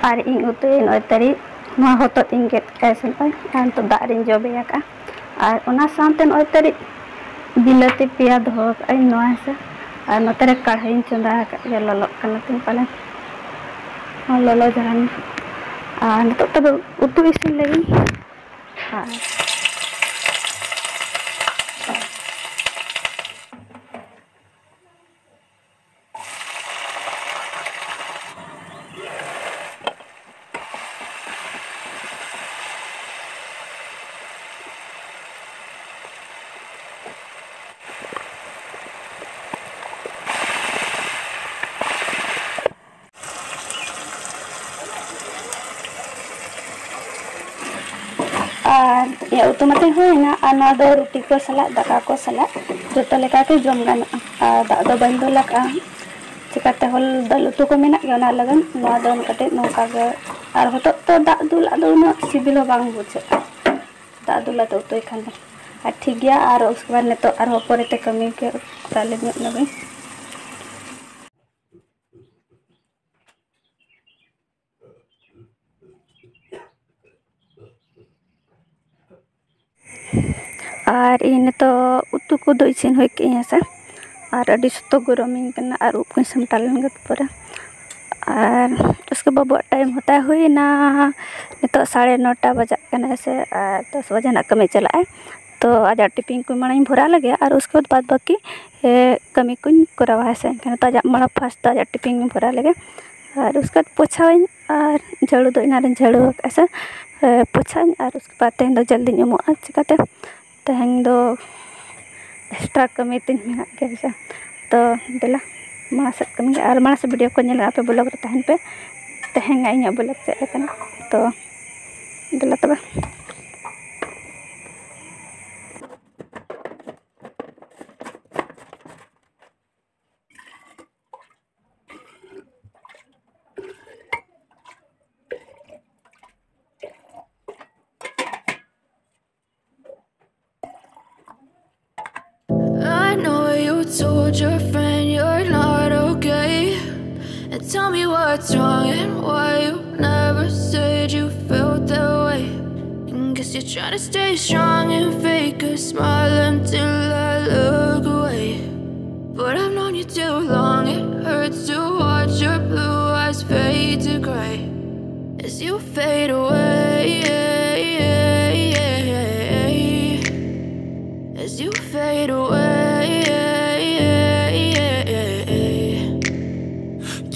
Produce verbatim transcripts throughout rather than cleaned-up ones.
ᱟᱨ ᱤᱧ ᱩᱛᱩᱭᱟ ᱱᱚᱜᱼᱚᱭ ᱛᱟᱹᱨᱤᱡ, ᱱᱚᱣᱟ ᱦᱚᱛᱚᱫ ᱤᱧ ᱜᱮᱫ ᱠᱟᱜᱼᱟ ᱥᱮ ᱱᱚᱜᱼᱚᱭ, ᱟᱨ ᱱᱤᱛᱚᱜ ᱫᱟᱜ ᱨᱤᱧ ᱡᱚᱵᱮ ᱟᱠᱟᱜᱼᱟ᱾ ᱟᱨ ᱚᱱᱟ ᱥᱟᱶᱛᱮ ᱱᱚᱜᱼᱚᱭ ᱛᱟᱹᱨᱤᱡ ᱵᱤᱞᱟᱹᱛᱤ ᱯᱮᱭᱟ ᱫᱚᱦᱚ ᱟᱠᱟᱜᱼᱟᱹᱧ ᱱᱚᱣᱟ ᱦᱮᱸᱥᱮ᱾ ᱟᱨ ᱱᱚᱛᱮ ᱨᱮ ᱠᱟᱲᱦᱟᱧ ᱪᱚᱸᱫᱟ ᱟᱠᱟᱫ ᱜᱮᱭᱟ, ᱞᱚᱞᱚᱜ ᱠᱟᱱᱟ ᱛᱤᱧ ᱯᱟᱞᱮᱱ᱾ ᱦᱚᱸ, ᱞᱚᱞᱚ ᱡᱟᱦᱟᱱ᱾ ᱟᱨ ᱱᱤᱛᱚᱜ ᱛᱚᱵᱮ ᱩᱛᱩ ᱤᱥᱤᱱ ᱞᱟᱹᱜᱤᱫ᱾ ᱟᱨ ᱟᱨ ᱤᱧᱟᱹᱜ ᱩᱛᱩ ᱢᱟᱛᱚ ᱦᱩᱭᱱᱟ, ᱟᱨ ᱱᱚᱣᱟ ᱫᱚ ᱨᱩᱴᱤ ᱠᱚ ᱥᱟᱞᱟᱜ, ᱫᱟᱠᱟ ᱠᱚ ᱥᱟᱞᱟᱜ ᱡᱚᱛᱚ ᱞᱮᱠᱟ ᱜᱮ ᱡᱚᱢ ᱜᱟᱱᱚᱜᱼᱟ᱾ ᱟᱨ ᱫᱟᱜ ᱫᱚ ᱵᱟᱹᱧ ᱫᱩᱞ ᱟᱠᱟᱫᱼᱟ, ᱪᱤᱠᱟᱹᱛᱮ ᱦᱚᱞ ᱫᱟᱹᱞ ᱩᱛᱩ ᱠᱚ ᱢᱮᱱᱟᱜ ᱜᱮᱭᱟ, ᱚᱱᱟ ᱞᱟᱹᱜᱤᱫ ᱱᱚᱣᱟ ᱫᱚ ᱠᱟᱹᱴᱤᱡ ᱱᱚᱝᱠᱟ ᱜᱮ᱾ ᱟᱨ ᱦᱚᱛᱚᱫ ᱫᱚ ᱫᱟᱜ ᱫᱩᱞᱟᱜ ᱫᱚ ᱩᱱᱟᱹᱜ ᱥᱤᱵᱤᱞ ᱦᱚᱸ ᱵᱟᱝ ᱵᱩᱡᱷᱟᱹᱜᱼᱟ, ᱫᱟᱜ ᱫᱩᱞ ᱟᱛᱮ ᱩᱛᱩᱭ ᱠᱷᱟᱱ ᱫᱚ᱾ ᱟᱨ ᱴᱷᱤᱠ ᱜᱮᱭᱟ, ᱟᱨ ᱩᱥᱠᱮ ᱵᱟᱫᱽ ᱱᱤᱛᱚᱜ ᱟᱨᱦᱚᱸ ᱯᱚᱨᱮᱛᱮ ᱠᱟᱹᱢᱤ ᱠᱮ ᱪᱟᱞᱮ ᱧᱚᱜ ᱱᱟᱵᱚᱱ᱾ ᱟᱨ ᱤᱧ ᱱᱤᱛᱚᱜ ᱩᱛᱩ ᱠᱚᱫᱚ ᱤᱥᱤᱱ ᱦᱩᱭ ᱠᱮᱜᱼᱟᱹᱧ ᱦᱮᱸ ᱥᱮ, ᱟᱨ ᱟᱹᱰᱤ ᱥᱚᱠᱛᱚ ᱜᱚᱨᱚᱢᱤᱧ ᱠᱟᱱᱟ, ᱟᱨ ᱩᱵ ᱠᱚᱧ ᱥᱟᱢᱴᱟᱣ ᱞᱮᱱ ᱜᱮ ᱯᱚᱨᱮ᱾ ᱟᱨ ᱩᱥᱠᱮ ᱵᱟᱫᱽ ᱟᱵᱚᱣᱟᱜ ᱴᱟᱭᱤᱢ ᱦᱚᱛᱟ ᱦᱩᱭᱱᱟ, ᱱᱤᱛᱚᱜ ᱥᱟᱲᱮ ᱱᱚᱴᱟ ᱵᱟᱡᱟᱜ ᱠᱟᱱᱟ ᱦᱮᱸ ᱥᱮ, ᱟᱨ ᱫᱚᱥ ᱵᱟᱡᱮ ᱱᱟᱜ ᱠᱟᱹᱢᱤ ᱪᱟᱞᱟᱜᱼᱟᱭ᱾ ᱛᱚ ᱟᱡᱟᱜ ᱴᱤᱯᱤᱱ ᱠᱚ ᱢᱟᱲᱟᱝ ᱤᱧ ᱵᱷᱚᱨᱟᱣ ᱞᱮᱜᱮ, ᱟᱨ ᱩᱥᱠᱮ ᱵᱟᱫᱽ ᱵᱟᱫᱽ ᱵᱟᱹᱠᱤ, ᱮ, ᱠᱟᱹᱢᱤ ᱠᱚᱧ ᱠᱚᱨᱟᱣᱟ ᱦᱮᱸ ᱥᱮ᱾ ᱮᱱᱠᱷᱟᱱ ᱱᱤᱛᱚᱜ ᱟᱡᱟᱜ ᱢᱟᱲᱟᱝ ᱯᱷᱟᱥᱴ ᱫᱚ ᱟᱡᱟᱜ ᱴᱤᱯᱤᱱ ᱤᱧ ᱵᱷᱚᱨᱟᱣ ᱞᱮᱜᱮ, ᱟᱨ ᱩᱥᱠᱮ ᱵᱟᱫᱽ ᱯᱳᱪᱷᱟᱣᱟᱹᱧ, ᱟᱨ ᱡᱷᱟᱹᱲᱩ ᱫᱚ ᱮᱱᱟᱝ ᱨᱤᱧ ᱡᱷᱟᱹᱲᱩ ᱟᱠᱟᱫᱼᱟ ᱥᱮ, ᱮ, ᱯᱳᱪᱷᱟᱣᱟᱹᱧ, ᱟᱨ ᱩᱥᱠᱮ ᱵᱟᱫᱽ ᱛᱮᱦᱮᱧ ᱫᱚ ᱡᱚᱞᱫᱤᱧ ᱩᱢᱩᱜᱼᱟ᱾ ᱪᱤᱠᱟᱹᱛᱮ ᱛᱮᱦᱮᱧ ᱫᱚ ᱮᱠᱥᱴᱨᱟ ᱠᱟᱹᱢᱤ ᱛᱤᱧ ᱢᱮᱱᱟᱜ ᱜᱮᱭᱟ ᱦᱮᱸ ᱥᱮ᱾ ᱛᱚ ᱫᱮᱞᱟ ᱢᱟᱲᱟᱝ ᱥᱮᱫ ᱠᱟᱹᱢᱤ, ᱟᱨ ᱢᱟᱲᱟᱝ ᱥᱮᱫ ᱵᱷᱤᱰᱤᱭᱳ ᱠᱚ ᱧᱮᱞ ᱞᱟᱜᱟ ᱯᱮ, ᱵᱞᱚᱜᱽ ᱨᱮ ᱛᱟᱦᱮᱱ ᱯᱮ᱾ ᱛᱮᱦᱮᱧᱟᱜ ᱤᱧᱟᱹᱜ ᱵᱞᱚᱜᱽ ᱪᱮᱫ ᱞᱮᱠᱟᱱᱟ, ᱛᱚ ᱫᱮᱞᱟ ᱛᱚᱵᱮ᱾ I know you told your friend you're not okay. And Tell me what's wrong and why you never said you felt that way. And guess you're trying to stay strong and fake a smile until I look away. But I've known you too long, it hurts to watch your blue eyes fade to gray as you fade away. As you fade away.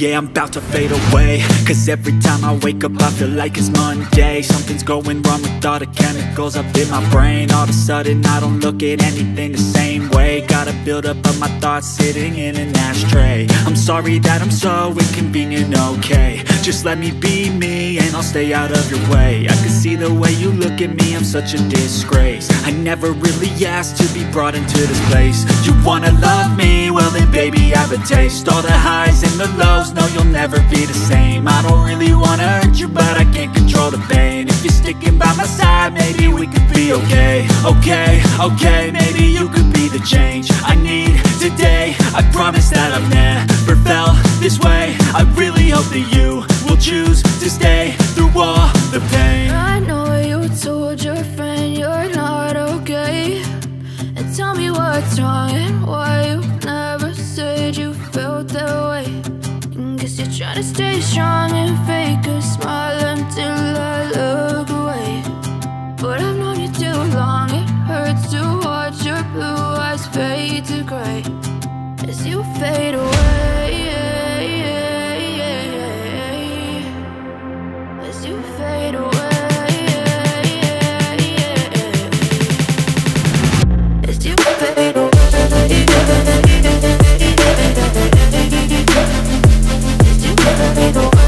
Yeah, I'm about to fade away. Cause every time I wake up, I feel like it's Monday. Something's going wrong with all the chemicals up in my brain. All of a sudden, I don't look at anything the same way. Got a buildup of my thoughts sitting in an ashtray. I'm sorry that I'm so inconvenient, okay? Just let me be me and I'll stay out of your way. I can see the way you look at me, I'm such a disgrace. I never really asked to be brought into this place. You wanna love me? Well, then, baby, I have a taste. All the highs and the lows, no, you'll never be the same. I don't really wanna hurt you, but I can't control the pain. If you're sticking by my side, maybe we could be okay. Okay, okay, maybe you could be the change I need today. I promise that I've never felt this way. I really hope that you will choose to stay through all the pain. I know you told your friend you're not okay. And tell me what's wrong and why you never said you felt that way. And guess you're trying to stay strong and fake a smile until I look away. But I've known you too long, it hurts to watch your blue eyes fade to gray as you fade away. As you fade away. As you fade away. As you fade away.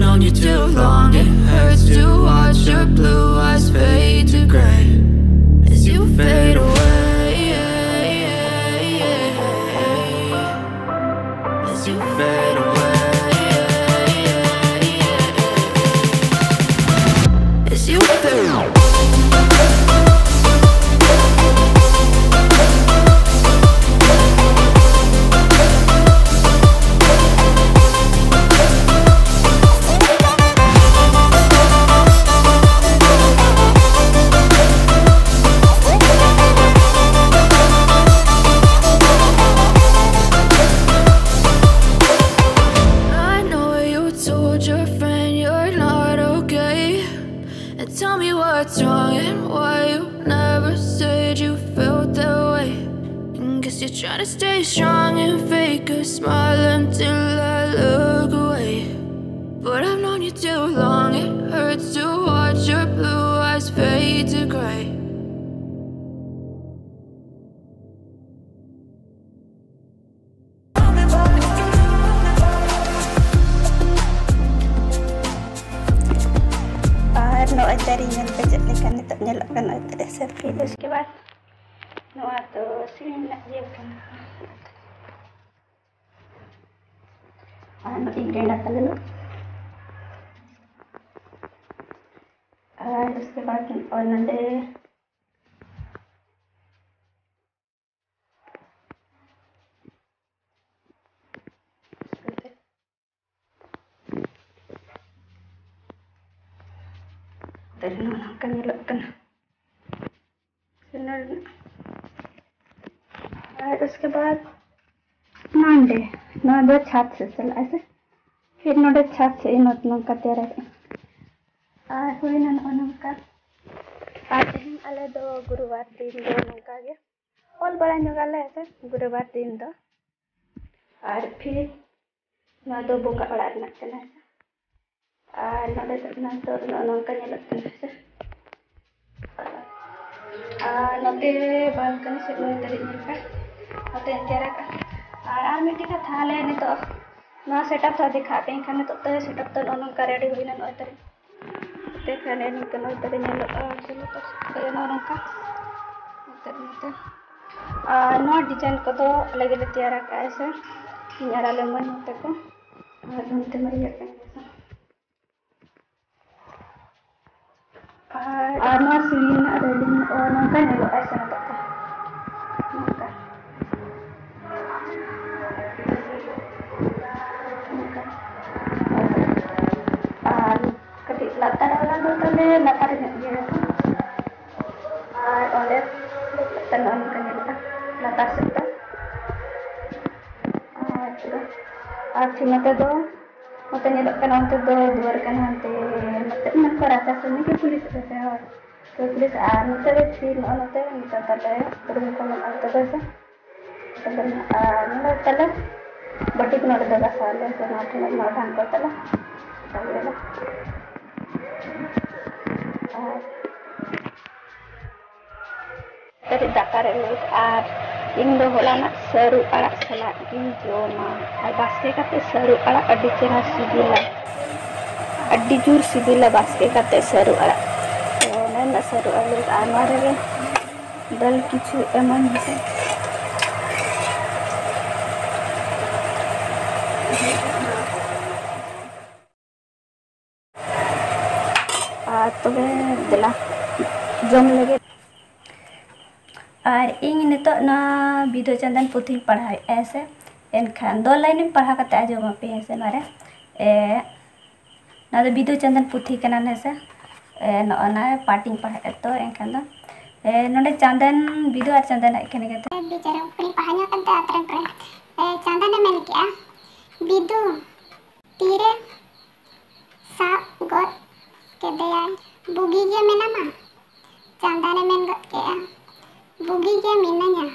Known you too long, it hurts to watch your blue eyes fade to gray as you fade away. As you fade away. As you fade away. I know you told your friend you're not okay. And tell me what's wrong and why you never said you felt that way. And guess you're trying to stay strong and fake a smile until I look away. But I've known you too long, it hurts to watch your blue eyes fade to gray. ᱟᱨ ᱱᱚᱜᱼᱚᱭ ᱫᱟᱨᱮ ᱧᱮᱞ ᱯᱮ ᱪᱮᱫ ᱞᱮᱠᱟ ᱱᱤᱛᱚᱜ ᱧᱮᱞᱚᱜ ᱠᱟᱱᱟ ᱩᱛᱟᱹᱨ ᱥᱮ ᱯᱷᱤᱨ ᱩᱥᱠᱮ ᱵᱟᱫ ᱱᱚᱣᱟ ᱫᱚ ᱥᱤᱲᱤ ᱨᱮᱱᱟᱜ ᱤᱭᱟᱹ ᱠᱟᱱᱟ᱾ ᱟᱨ ᱱᱚᱜᱼᱚᱭ ᱜᱮᱸᱰᱟ ᱛᱟᱞᱮ ᱫᱚ᱾ ᱟᱨ ᱩᱥᱠᱮ ᱵᱟᱫ ᱱᱚᱜᱼᱚᱭ ᱱᱚᱰᱮ ᱛᱟᱦᱞᱮ ᱱᱚᱣᱟ ᱱᱚᱝᱠᱟ ᱧᱮᱞᱚᱜ ᱠᱟᱱᱟ᱾ ᱟᱨ ᱩᱥᱠᱮ ᱵᱟᱫ ᱱᱚᱰᱮ, ᱱᱚᱣᱟ ᱫᱚ ᱪᱷᱟᱫᱽ ᱥᱮᱫ ᱪᱟᱞᱟᱜᱼᱟ ᱥᱮ, ᱯᱷᱤᱨ ᱱᱚᱰᱮ ᱪᱷᱟᱫᱽ ᱥᱮᱫ ᱱᱚᱛ ᱱᱚᱝᱠᱟ ᱛᱮᱭᱟᱨ ᱟᱠᱟᱱᱟ᱾ ᱟᱨ ᱦᱩᱭᱱᱟ ᱱᱚᱜᱼᱚ ᱱᱚᱝᱠᱟ᱾ ᱟᱨ ᱛᱮᱦᱮᱧ ᱟᱞᱮ ᱫᱚ ᱜᱩᱨᱩᱵᱟᱨ ᱫᱤᱱ ᱫᱚ ᱱᱚᱝᱠᱟ ᱜᱮ ᱚᱞ ᱵᱟᱲᱟ ᱧᱚᱜ ᱟᱞᱮ ᱥᱮ ᱜᱩᱨᱩᱵᱟᱨ ᱫᱤᱱ ᱫᱚ᱾ ᱟᱨ ᱯᱷᱤᱨ ᱱᱚᱣᱟ ᱫᱚ ᱵᱚᱸᱜᱟ ᱚᱲᱟᱜ ᱨᱮᱱᱟᱜ ᱠᱟᱱᱟ ᱥᱮ᱾ ᱟᱨ ᱱᱚᱰᱮ ᱫᱚ ᱱᱤᱛᱚᱜ ᱱᱚᱜᱼᱚ ᱱᱚᱝᱠᱟ ᱧᱮᱞᱚᱜ ᱠᱟᱱᱟ ᱥᱮ᱾ ᱟᱨ ᱱᱚᱛᱮ ᱵᱟᱞᱠᱚᱱᱤ ᱥᱮᱫ ᱱᱚᱜᱼᱚᱭ ᱛᱟᱹᱨᱤᱡ ᱧᱮᱞ ᱯᱮ, ᱱᱚᱛᱮᱧ ᱛᱮᱭᱟᱨ ᱟᱠᱟᱫᱼᱟ᱾ ᱟᱨ ᱟᱨ ᱢᱤᱫᱴᱮᱡ ᱠᱟᱛᱷᱟ, ᱟᱞᱮ ᱱᱤᱛᱚᱜ ᱱᱚᱣᱟ ᱥᱮᱴᱟᱯ ᱫᱚ ᱫᱮᱠᱷᱟᱜ ᱯᱮ, ᱮᱱᱠᱷᱟᱱ ᱱᱤᱛᱚᱜ ᱛᱮ ᱥᱮᱴᱟᱯ ᱫᱚ ᱱᱚᱜᱼᱚ ᱱᱚᱝᱠᱟ ᱨᱮᱰᱤ ᱦᱩᱭᱱᱟ᱾ ᱱᱚᱜᱼᱚᱭ ᱛᱟᱞᱮ ᱛᱮ ᱠᱷᱟᱱ ᱱᱤᱝᱠᱟᱹ ᱱᱚᱜᱼᱚᱭ ᱛᱟᱞᱮ ᱧᱮᱞᱚᱜᱼᱟ, ᱡᱮ ᱱᱤᱛᱚᱜ ᱥᱮᱴᱟᱯ ᱱᱚᱜᱼᱚ ᱱᱚᱝᱠᱟ᱾ ᱱᱚᱛᱮ, ᱱᱚᱛᱮ᱾ ᱟᱨ ᱱᱚᱣᱟ ᱰᱤᱡᱟᱭᱤᱱ ᱠᱚᱫᱚ ᱟᱞᱮ ᱜᱮᱞᱮ ᱛᱮᱭᱟᱨ ᱟᱠᱟᱫᱼᱟ ᱥᱮ, ᱤᱧ ᱟᱨ ᱟᱞᱮ ᱢᱟᱹᱭ ᱱᱚᱛᱮ ᱠᱚ᱾ ᱟᱨ ᱱᱚᱛᱮ ᱢᱟ ᱤᱭᱟᱹ ᱠᱟᱱᱟ᱾ ᱟᱨ, ᱟᱨ ᱱᱚᱣᱟ ᱥᱤᱲᱤ ᱨᱮᱱᱟᱜ ᱨᱮᱞᱤᱝ ᱱᱚᱜᱼᱚ ᱱᱚᱝᱠᱟ ᱧᱮᱞᱚᱜᱼᱟ ᱥᱮ ᱱᱤᱛᱚᱜ ᱫᱚ᱾ ᱱᱚᱝᱠᱟ᱾ ᱱᱚᱝᱠᱟ᱾ ᱟᱨ ᱠᱟᱹᱴᱤᱡ ᱞᱟᱛᱟᱨ ᱵᱟᱞᱟ ᱫᱚ ᱛᱟᱦᱞᱮ ᱞᱟᱛᱟᱨ ᱧᱚᱜ ᱜᱮᱭᱟ᱾ ᱟᱨ ᱚᱸᱰᱮ ᱱᱚᱜᱼᱚ ᱱᱚᱝᱠᱟ ᱧᱮᱞᱚᱜᱼᱟ ᱞᱟᱛᱟᱨ ᱥᱮᱫ ᱫᱚ᱾ ᱟᱨ, ᱟᱨ ᱴᱷᱤᱠ ᱱᱚᱛᱮ ᱫᱚ ᱱᱚᱛᱮ ᱧᱮᱞᱚᱜ ᱠᱟᱱᱟ, ᱚᱱᱛᱮ ᱫᱚ ᱫᱩᱣᱟᱹᱨ ᱠᱟᱱᱟ, ᱦᱟᱱᱛᱮ ᱱᱚᱛᱮ ᱢᱮᱱᱟᱜ ᱠᱚᱣᱟ ᱨᱟᱪᱟ ᱥᱮᱱ ᱜᱮ ᱯᱩᱞᱤᱥ ᱠᱚ ᱥᱮ ᱦᱚᱲ᱾ ᱛᱚ ᱯᱩᱞᱤᱥ ᱟᱨ ᱱᱚᱛᱮ ᱨᱮ ᱯᱷᱤᱨ ᱱᱚᱜᱼᱚ ᱱᱚᱛᱮ ᱱᱮᱛᱟᱨ ᱛᱟᱞᱮ ᱨᱩᱢ ᱠᱚ ᱢᱮᱱᱟᱜᱼᱟ, ᱱᱚᱛᱮ ᱫᱚ ᱥᱮ᱾ ᱱᱚᱛᱮ ᱫᱚ ᱢᱮᱱᱟᱜᱼᱟ, ᱟᱨ ᱱᱚᱰᱮ ᱛᱟᱞᱮ ᱵᱟᱹᱴᱤ ᱠᱚ ᱱᱚᱰᱮ ᱫᱚ ᱜᱟᱥᱟᱣ ᱟᱞᱮ ᱥᱮ ᱱᱚᱣᱟ ᱴᱷᱮᱱ ᱱᱚᱣᱟ ᱰᱷᱟᱝᱠᱚᱲ ᱛᱟᱞᱮ᱾ ᱟᱨ ᱠᱟᱹᱴᱤᱡ ᱫᱟᱠᱟ ᱨᱮ ᱞᱟᱹᱜᱤᱫ, ᱟᱨ ᱤᱧ ᱫᱚ ᱦᱚᱞᱟᱱᱟᱜ ᱥᱟᱹᱨᱩ ᱟᱲᱟᱜ ᱥᱟᱞᱟᱜ ᱜᱤᱧ ᱡᱚᱢᱟ᱾ ᱟᱨ ᱵᱟᱥᱠᱮ ᱠᱟᱛᱮ ᱥᱟᱹᱨᱩ ᱟᱲᱟᱜ ᱟᱹᱰᱤ ᱪᱮᱦᱨᱟ ᱥᱤᱵᱤᱞᱟ, ᱟᱹᱰᱤ ᱡᱳᱨ ᱥᱤᱵᱤᱞᱟ ᱵᱟᱥᱠᱮ ᱠᱟᱛᱮ ᱥᱟᱹᱨᱩ ᱟᱲᱟᱜ᱾ ᱛᱚ ᱚᱱᱟ ᱨᱮᱱᱟᱜ ᱥᱟᱹᱨᱩ ᱟᱲᱟᱜ ᱞᱟᱹᱜᱤᱫ, ᱟᱨ ᱱᱚᱣᱟ ᱨᱮᱜᱮ ᱫᱟᱹᱞ ᱠᱤᱪᱷᱩ ᱮᱢᱟᱹᱧ ᱢᱮᱥᱮ᱾ ᱟᱨ ᱛᱚᱵᱮ ᱫᱮᱞᱟ ᱡᱚᱢ ᱞᱮᱜᱮ᱾ ᱟᱨ ᱤᱧ ᱱᱤᱛᱚᱜ ᱱᱚᱣᱟ ᱵᱤᱫᱩ ᱪᱟᱸᱫᱟᱱ ᱯᱩᱛᱷᱤᱧ ᱯᱟᱲᱦᱟᱣᱮᱫᱼᱟ ᱦᱮᱸ ᱥᱮ, ᱮᱱᱠᱷᱟᱱ ᱫᱚ ᱞᱟᱭᱤᱱ ᱤᱧ ᱯᱟᱲᱦᱟᱣ ᱠᱟᱛᱮ ᱟᱸᱡᱚᱢ ᱟᱯᱮ ᱦᱮᱸ ᱥᱮ᱾ ᱱᱚᱣᱟ ᱨᱮ, ᱮ, ᱱᱚᱣᱟ ᱫᱚ ᱵᱤᱫᱩ ᱪᱟᱸᱫᱟᱱ ᱯᱩᱛᱷᱤ ᱠᱟᱱᱟ ᱦᱮᱸ ᱥᱮ᱾ ᱮ, ᱱᱚᱜᱼᱚ ᱱᱟ ᱯᱟᱴ ᱤᱧ ᱯᱟᱲᱦᱟᱣᱮᱫᱼᱟ᱾ ᱛᱚ ᱮᱱᱠᱷᱟᱱ ᱫᱚ, ᱮ, ᱱᱚᱰᱮ ᱪᱟᱸᱫᱟᱱ, ᱵᱤᱫᱩ ᱟᱨ ᱪᱟᱸᱫᱟᱱ ᱦᱮᱡ ᱠᱟᱱ ᱜᱮᱭᱟ᱾ ᱛᱚ ᱵᱤᱪᱟᱹᱨ ᱩᱯᱨᱤᱧ ᱯᱟᱲᱦᱟᱣ ᱧᱚᱜ ᱠᱟᱱ ᱛᱮ ᱟᱛᱨᱮ ᱯᱨᱮ, ᱮ, ᱪᱟᱸᱫᱟᱱᱮ ᱢᱮᱱ ᱠᱮᱜᱼᱟ, "ᱵᱤᱫᱩ, ᱛᱤᱨᱮ ᱥᱟᱵ ᱜᱚᱫ ᱠᱮᱫᱮᱭᱟᱭ, ᱵᱩᱜᱤ ᱜᱮ ᱢᱮᱱᱟᱢᱟ?" ᱪᱟᱸᱫᱟᱱᱮ ᱢᱮᱱ ᱜᱚᱫ ᱠᱮᱜᱼᱟ, "ᱵᱩᱜᱤ ᱜᱮ ᱢᱤᱱᱟᱹᱧᱟ᱾"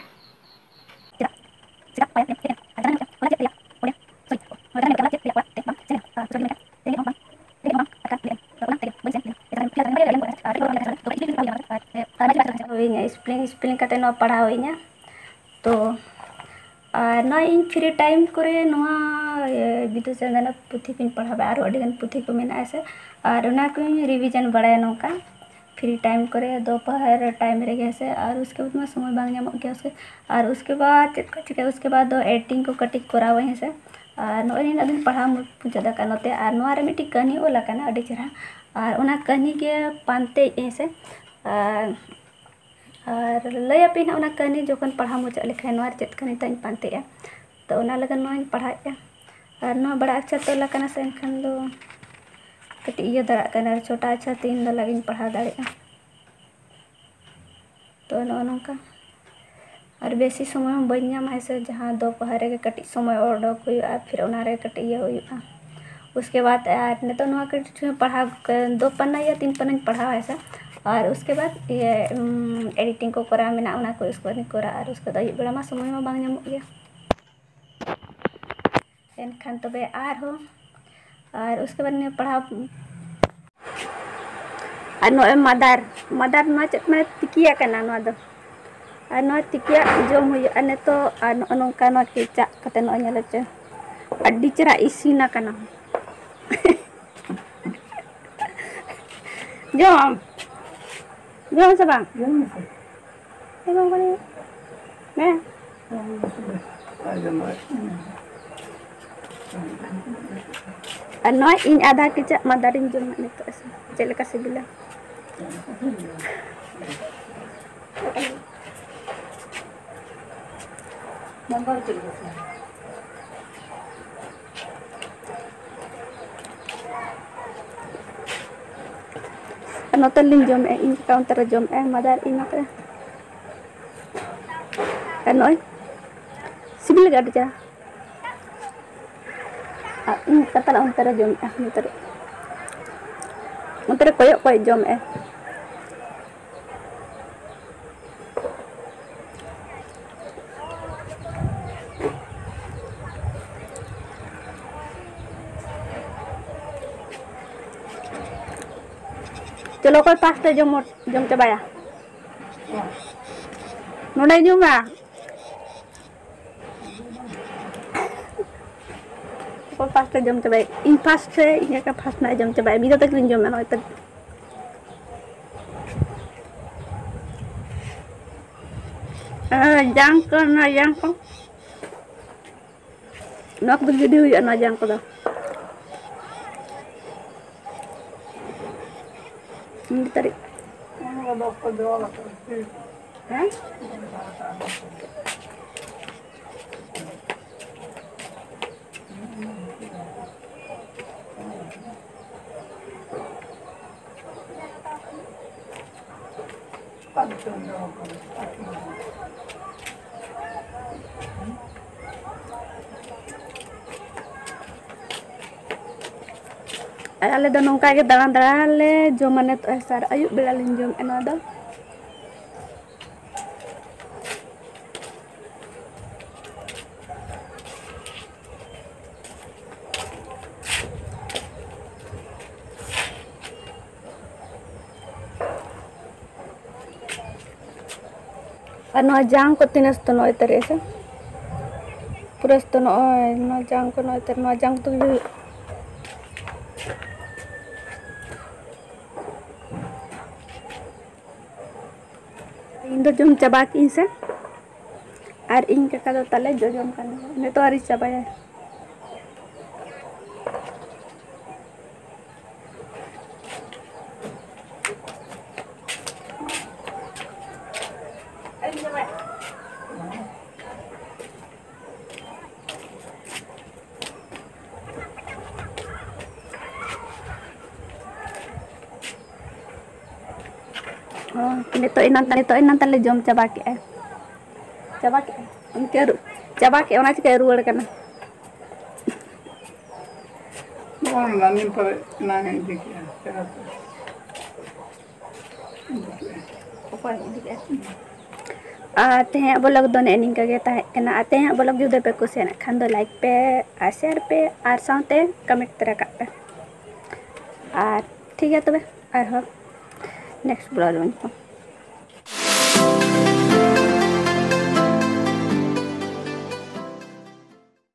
ᱪᱮᱫᱟᱜ? ᱪᱮᱫᱟᱜ ᱯᱟᱭᱟ ᱛᱮ ᱪᱮᱫ ᱮᱢ ᱟᱨ ᱡᱟᱦᱟᱸ ᱢᱮᱱ ᱠᱮᱫᱟ, ᱚᱸᱰᱮ ᱥᱚᱨᱤ, ᱚᱸᱰᱮ ᱡᱟᱦᱟᱸ ᱢᱮᱱ ᱠᱮᱫᱟ, ᱪᱮᱫ ᱛᱮᱭᱟ ᱚᱲᱟᱜ ᱛᱮ ᱵᱟᱝ ᱪᱮᱫ ᱮᱢ ᱟᱨ ᱥᱚᱨᱤ ᱢᱮᱱ ᱠᱮᱫᱟ, ᱛᱮ ᱦᱚᱸ ᱵᱟᱝ, ᱛᱮ ᱦᱚᱸ ᱵᱟᱝ ᱟᱴᱠᱟᱨ ᱞᱮᱫ ᱮᱢ, ᱚᱱᱟ ᱛᱮᱜᱮ ᱵᱟᱹᱧ ᱪᱮᱫ ᱮᱢ, ᱮᱴᱟᱜ ᱨᱮ ᱯᱷᱤᱞᱟᱨ ᱨᱮ ᱵᱟᱹᱧ ᱪᱮᱫ ᱮᱢ, ᱟᱨ ᱨᱤᱯᱷᱤᱞ ᱨᱮ ᱵᱟᱹᱧ ᱪᱮᱫ ᱮᱢ, ᱟᱨ ᱦᱩᱭᱱᱟ, ᱥᱯᱮᱞᱤᱝ, ᱥᱯᱮᱞᱤᱝ ᱠᱟᱛᱮ ᱱᱚᱣᱟ ᱯᱟᱲᱦᱟᱣ ᱦᱩᱭᱱᱟ᱾ ᱛᱚ, ᱟᱨ ᱱᱚᱣᱟ ᱤᱧ ᱯᱷᱨᱤ ᱴᱟᱭᱤᱢ ᱠᱚᱨᱮ ᱱᱚᱣᱟ, ᱮ, ᱵᱤᱫᱩ ᱪᱟᱸᱫᱟᱱᱟᱜ ᱯᱩᱛᱷᱤ ᱠᱚᱧ ᱯᱟᱲᱦᱟᱣ ᱵᱟᱲᱟᱭᱟ, ᱟᱨᱚ ᱟᱹᱰᱤᱜᱟᱱ ᱯᱩᱛᱷᱤ ᱠᱚ ᱢᱮᱱᱟᱜᱼᱟ ᱥᱮ, ᱟᱨ ᱚᱱᱟ ᱠᱚᱧ revision ᱵᱟᱲᱟᱭᱟ ᱱᱚᱝᱠᱟ free time ᱠᱚᱨᱮ, ᱫᱚᱯᱚᱦᱚᱨ time ᱨᱮᱜᱮ ᱥᱮ, ᱟᱨ ᱩᱥᱠᱮ ᱵᱟᱫ ᱢᱟ ᱥᱚᱢᱚᱭ ᱵᱟᱝ ᱧᱟᱢᱚᱜ ᱜᱮᱭᱟ ᱥᱮ᱾ ᱟᱨ ᱩᱥᱠᱮ ᱵᱟᱫ ᱪᱮᱫ ᱠᱚ ᱪᱤᱠᱟᱹᱭᱟ, ᱩᱥᱠᱮ ᱵᱟᱫ ᱫᱚ editing ᱠᱚ ᱠᱟᱹᱴᱤᱡ ᱠᱚᱨᱟᱣᱟᱹᱧ ᱦᱮᱸ ᱥᱮ᱾ ᱟᱨ ᱱᱚᱜᱼᱚᱭ ᱱᱤᱱᱟᱹᱜ ᱫᱚᱧ ᱯᱟᱲᱦᱟᱣ ᱢᱩᱪᱟᱹᱫ ᱟᱠᱟᱫ ᱱᱚᱛᱮ, ᱟᱨ ᱱᱚᱣᱟ ᱨᱮ ᱢᱤᱫᱴᱤᱡ ᱠᱟᱹᱦᱱᱤ ᱚᱞ ᱟᱠᱟᱱᱟ ᱟᱹᱰᱤ ᱪᱮᱦᱨᱟ, ᱟᱨ ᱚᱱᱟ ᱠᱟᱹᱦᱱᱤ ᱜᱮ ᱯᱟᱱᱛᱮᱭᱮᱫ ᱟᱹᱧ ᱥᱮ᱾ ᱟᱨ, ᱟᱨ ᱞᱟᱹᱭ ᱟᱯᱮ ᱱᱟᱦᱟᱜ ᱚᱱᱟ ᱠᱟᱹᱦᱱᱤ ᱡᱚᱠᱷᱚᱱ ᱯᱟᱲᱦᱟᱣ ᱢᱩᱪᱟᱹᱫ ᱞᱮᱠᱷᱟᱱ ᱱᱚᱣᱟ ᱨᱮ ᱪᱮᱫ ᱠᱟᱹᱦᱱᱤ ᱛᱟᱧ ᱯᱟᱱᱛᱮᱭᱮᱫᱼᱟ᱾ ᱛᱚ ᱚᱱᱟ ᱞᱟᱹᱜᱤᱫ ᱱᱚᱣᱟᱧ ᱯᱟᱲᱦᱟᱣᱮᱫᱼᱟ᱾ ᱟᱨ ᱱᱚᱣᱟ ᱵᱟᱲᱟ ᱟᱠᱪᱷᱟ ᱛᱮ ᱚᱞ ᱟᱠᱟᱱᱟ ᱥᱮ, ᱮᱱᱠᱷᱟᱱ ᱫᱚ ᱠᱟᱹᱴᱤᱡ ᱤᱭᱟᱹ ᱫᱷᱟᱨᱟᱜ ᱠᱟᱱᱟ, ᱟᱨ ᱪᱷᱳᱴᱟ ᱟᱠᱪᱷᱟ ᱛᱮ ᱤᱧ ᱫᱚ ᱞᱟᱜᱤᱧ ᱯᱟᱲᱦᱟᱣ ᱫᱟᱲᱮᱭᱟᱜᱼᱟ᱾ ᱛᱚ ᱱᱚᱜᱼᱚ ᱱᱚᱝᱠᱟ᱾ ᱟᱨ ᱵᱮᱥᱤ ᱥᱚᱢᱚᱭ ᱦᱚᱸ ᱵᱟᱹᱧ ᱧᱟᱢᱟ ᱦᱮᱸ ᱥᱮ, ᱡᱟᱦᱟᱸ ᱫᱚ ᱯᱟᱲᱦᱟᱜ ᱨᱮᱜᱮ ᱠᱟᱹᱴᱤᱡ ᱥᱚᱢᱚᱭ ᱚᱰᱚᱠ ᱦᱩᱭᱩᱜᱼᱟ, ᱯᱷᱤᱨ ᱚᱱᱟ ᱨᱮ ᱠᱟᱹᱴᱤᱡ ᱤᱭᱟᱹ ᱦᱩᱭᱩᱜᱼᱟ᱾ ᱩᱥᱠᱮ ᱵᱟᱫ ᱟᱨ ᱱᱤᱛᱚᱜ ᱱᱚᱣᱟ ᱠᱟᱹᱴᱤᱡ ᱯᱟᱲᱦᱟᱣ ᱫᱚ ᱯᱟᱱᱱᱟ ᱤᱭᱟᱹ ᱛᱤᱱ ᱯᱟᱱᱱᱟᱧ ᱯᱟᱲᱦᱟᱣᱟ ᱦᱮᱸ ᱥᱮ, ᱟᱨ ᱩᱥᱠᱮ ᱵᱟᱫ ᱤᱭᱟᱹ editing ᱠᱚ ᱠᱚᱨᱟᱣ ᱢᱮᱱᱟᱜᱼᱟ, ᱚᱱᱟ ᱠᱚ ᱩᱥᱠᱮ ᱵᱟᱫ ᱤᱧ ᱠᱚᱨᱟᱣᱟ, ᱟᱨ ᱩᱥᱠᱮ ᱵᱟᱫ ᱟᱹᱭᱩᱵ ᱵᱮᱲᱟ ᱢᱟ ᱥᱚᱢᱚᱭ ᱢᱟ ᱵᱟᱝ ᱧᱟᱢᱚᱜ ᱜᱮᱭᱟ᱾ ᱮᱱᱠᱷᱟᱱ ᱛᱚᱵᱮ ᱟᱨᱦᱚᱸ, ᱟᱨ ᱩᱥᱠᱮ ᱵᱟᱫ ᱱᱤᱭᱟᱹ ᱯᱟᱲᱦᱟᱣ, ᱟᱨ ᱱᱚᱜᱼᱚᱭ ᱢᱟᱫᱟᱨ, ᱢᱟᱫᱟᱨ ᱱᱚᱣᱟ ᱪᱮᱫ ᱢᱟᱱᱮ ᱛᱤᱠᱤᱭᱟ ᱠᱟᱱᱟ ᱱᱚᱣᱟ ᱫᱚ, ᱟᱨ ᱱᱚᱣᱟ ᱛᱤᱠᱤᱭᱟᱜ ᱡᱚᱢ ᱦᱩᱭᱩᱜᱼᱟ ᱱᱤᱛᱚᱜ᱾ ᱟᱨ ᱱᱚᱜᱼᱚ ᱱᱚᱝᱠᱟ ᱱᱚᱣᱟ ᱠᱮᱪᱟᱜ ᱠᱟᱛᱮ ᱱᱚᱜᱼᱚᱭ ᱧᱮᱞ ᱦᱚᱪᱚ, ᱟᱹᱰᱤ ᱪᱮᱦᱨᱟ ᱤᱥᱤᱱ ᱟᱠᱟᱱᱟ᱾ ᱡᱚᱢ, ᱡᱚᱢ ᱥᱮ ᱵᱟᱝ? ᱡᱚᱢ ᱢᱮᱥᱮ᱾ ᱦᱮᱸ, ᱵᱟᱝ ᱵᱟᱲᱟᱭᱟ᱾ ᱦᱮᱸ᱾ ᱟᱨ ᱱᱚᱣᱟ ᱤᱧ ᱟᱫᱷᱟ ᱠᱮᱪᱟᱜ ᱢᱟᱫᱟᱨᱤᱧ ᱡᱚᱢᱟ ᱱᱤᱛᱚᱜ᱾ ᱪᱮᱫ ᱞᱮᱠᱟ ᱥᱤᱵᱤᱞᱟ? ᱢᱟᱫᱟᱨ ᱪᱮᱫ ᱞᱮᱠᱟ ᱥᱤᱵᱤᱞᱟ? ᱟᱨ ᱱᱚᱛᱮ ᱨᱮᱞᱤᱧ ᱡᱚᱢᱮᱫᱼᱟ, ᱤᱧ ᱠᱟᱠᱟ ᱚᱱᱛᱮ ᱨᱮ ᱡᱚᱢᱮᱫᱼᱟᱭ ᱢᱟᱫᱟᱨ, ᱤᱧ ᱱᱚᱛᱮ ᱨᱮ᱾ ᱟᱨ ᱱᱚᱜᱼᱚᱭ ᱥᱤᱵᱤᱞ ᱜᱮ ᱟᱹᱰᱤ ᱪᱮᱦᱨᱟ᱾ ᱟᱨ ᱤᱧ ᱠᱟᱠᱟ ᱛᱟᱞᱟ ᱚᱱᱛᱮ ᱨᱮ ᱡᱚᱢᱮᱫᱼᱟ, ᱱᱚᱛᱮ ᱨᱮ, ᱚᱱᱛᱮ ᱨᱮ ᱠᱚᱭᱚᱜ ᱠᱚᱭᱚᱜ ᱡᱚᱢᱮᱫᱼᱟᱭ᱾ ᱪᱚᱞᱚ, ᱚᱠᱚᱭ first ᱮ ᱡᱚᱢ, ᱡᱚᱢ ᱪᱟᱵᱟᱭᱟ? ᱱᱚᱰᱮ ᱧᱩᱢᱟ᱾ ᱯᱷᱟᱥᱴ ᱮ ᱡᱚᱢ ᱪᱟᱵᱟᱭᱟ᱾ ᱤᱧ ᱯᱷᱟᱥᱴ ᱨᱮ, ᱤᱧ ᱮᱠᱟ ᱯᱷᱟᱥᱴ ᱱᱟᱜ ᱮ ᱡᱚᱢ ᱪᱟᱵᱟᱭᱟ᱾ ᱢᱤᱫ ᱫᱷᱟᱣ ᱛᱮ ᱜᱮᱞᱤᱧ ᱡᱚᱢᱟ ᱱᱚᱜᱼᱚᱭ ᱛᱚ᱾ ᱟᱨ ᱡᱟᱝ ᱠᱚ, ᱱᱚᱣᱟ ᱡᱟᱝ ᱠᱚ, ᱱᱚᱣᱟ ᱠᱚᱫᱚ ᱜᱤᱰᱤ ᱦᱩᱭᱩᱜᱼᱟ, ᱱᱚᱣᱟ ᱡᱟᱝ ᱠᱚᱫᱚ᱾ ᱢᱤᱫ ᱛᱟᱹᱨᱤᱠᱷ᱾ ᱦᱮᱸ? ᱟᱨ ᱟᱞᱮ ᱫᱚ ᱱᱚᱝᱠᱟ ᱜᱮ ᱫᱟᱬᱟ ᱫᱟᱬᱟ ᱞᱮ ᱡᱚᱢᱟ ᱱᱤᱛᱚᱜ ᱦᱮᱸ ᱥᱮ, ᱟᱨ ᱟᱹᱭᱩᱵ ᱵᱮᱲᱟ ᱞᱤᱧ ᱡᱚᱢᱮᱫᱼᱟ ᱱᱚᱣᱟ ᱫᱚ᱾ ᱟᱨ ᱱᱚᱣᱟ ᱡᱟᱝ ᱠᱚ ᱛᱤᱱᱟᱹᱜ ᱥᱚᱠᱛᱚ ᱱᱚᱜᱼᱚᱭ ᱛᱟᱨᱮ ᱥᱮ? ᱯᱩᱨᱟᱹ ᱥᱚᱠᱛᱚ ᱱᱚᱜᱼᱚᱭ ᱱᱚᱣᱟ ᱡᱟᱝ ᱠᱚ, ᱱᱚᱜᱼᱚᱭ ᱛᱟᱨᱮ, ᱱᱚᱣᱟ ᱡᱟᱝ ᱠᱚ ᱛᱮᱜᱮ ᱦᱩᱭᱩᱜᱼᱟ᱾ ᱤᱧ ᱫᱚ ᱡᱚᱢ ᱪᱟᱵᱟ ᱠᱮᱫᱟᱹᱧ ᱥᱮ, ᱟᱨ ᱤᱧ ᱠᱟᱠᱟ ᱫᱚ ᱛᱟᱞᱮ ᱡᱚᱡᱚᱢ ᱠᱟᱱ ᱜᱮᱭᱟ, ᱱᱤᱛᱚᱜ ᱟᱹᱣᱨᱤ ᱪᱟᱵᱟᱭᱟ᱾ ᱚ, ᱱᱤᱛᱚᱜ ᱮᱱᱟᱝ, ᱱᱤᱛᱚᱜ ᱮᱱᱟᱝ ᱛᱟᱞᱮ ᱡᱚᱢ ᱪᱟᱵᱟ ᱠᱮᱜᱼᱟ᱾ ᱪᱟᱵᱟ ᱠᱮᱜᱼᱟ᱾ ᱤᱱᱠᱟᱹ ᱨᱩ-, ᱪᱟᱵᱟ ᱠᱮᱜᱼᱟ, ᱚᱱᱟ ᱪᱤᱠᱟᱹ ᱨᱩᱣᱟᱹᱲ ᱠᱟᱱᱟ᱾ ᱱᱚᱜᱼᱚᱭ ᱱᱟᱱᱤ ᱯᱟᱨᱮ ᱮᱱᱟᱝ ᱮ ᱤᱫᱤ ᱠᱮᱜᱼᱟ, ᱪᱮᱫ ᱞᱮᱠᱟ? ᱚᱠᱚᱭ ᱤᱫᱤ ᱠᱮᱜᱼᱟ? ᱟᱨ ᱛᱮᱦᱮᱧᱟᱜ vlog ᱫᱚ ᱱᱮᱜᱼᱮ ᱱᱤᱝᱠᱟᱹ ᱜᱮ ᱛᱟᱦᱮᱸ ᱠᱟᱱᱟ᱾ ᱟᱨ ᱛᱮᱦᱮᱧᱟᱜ vlog ᱡᱩᱫᱤ ᱯᱮ ᱠᱩᱥᱤᱭᱟᱜ ᱠᱷᱟᱱ ᱫᱚ like ᱯᱮ ᱟᱨ share ᱯᱮ ᱟᱨ ᱥᱟᱶᱛᱮ comment ᱛᱚᱨᱟ ᱠᱟᱜ ᱯᱮ᱾ ᱟᱨ ᱴᱷᱤᱠ ᱜᱮᱭᱟ ᱛᱚᱵᱮ, ᱟᱨᱦᱚᱸ next vlog ᱨᱮᱵᱚᱱ ᱧᱟᱯᱟᱢᱟ᱾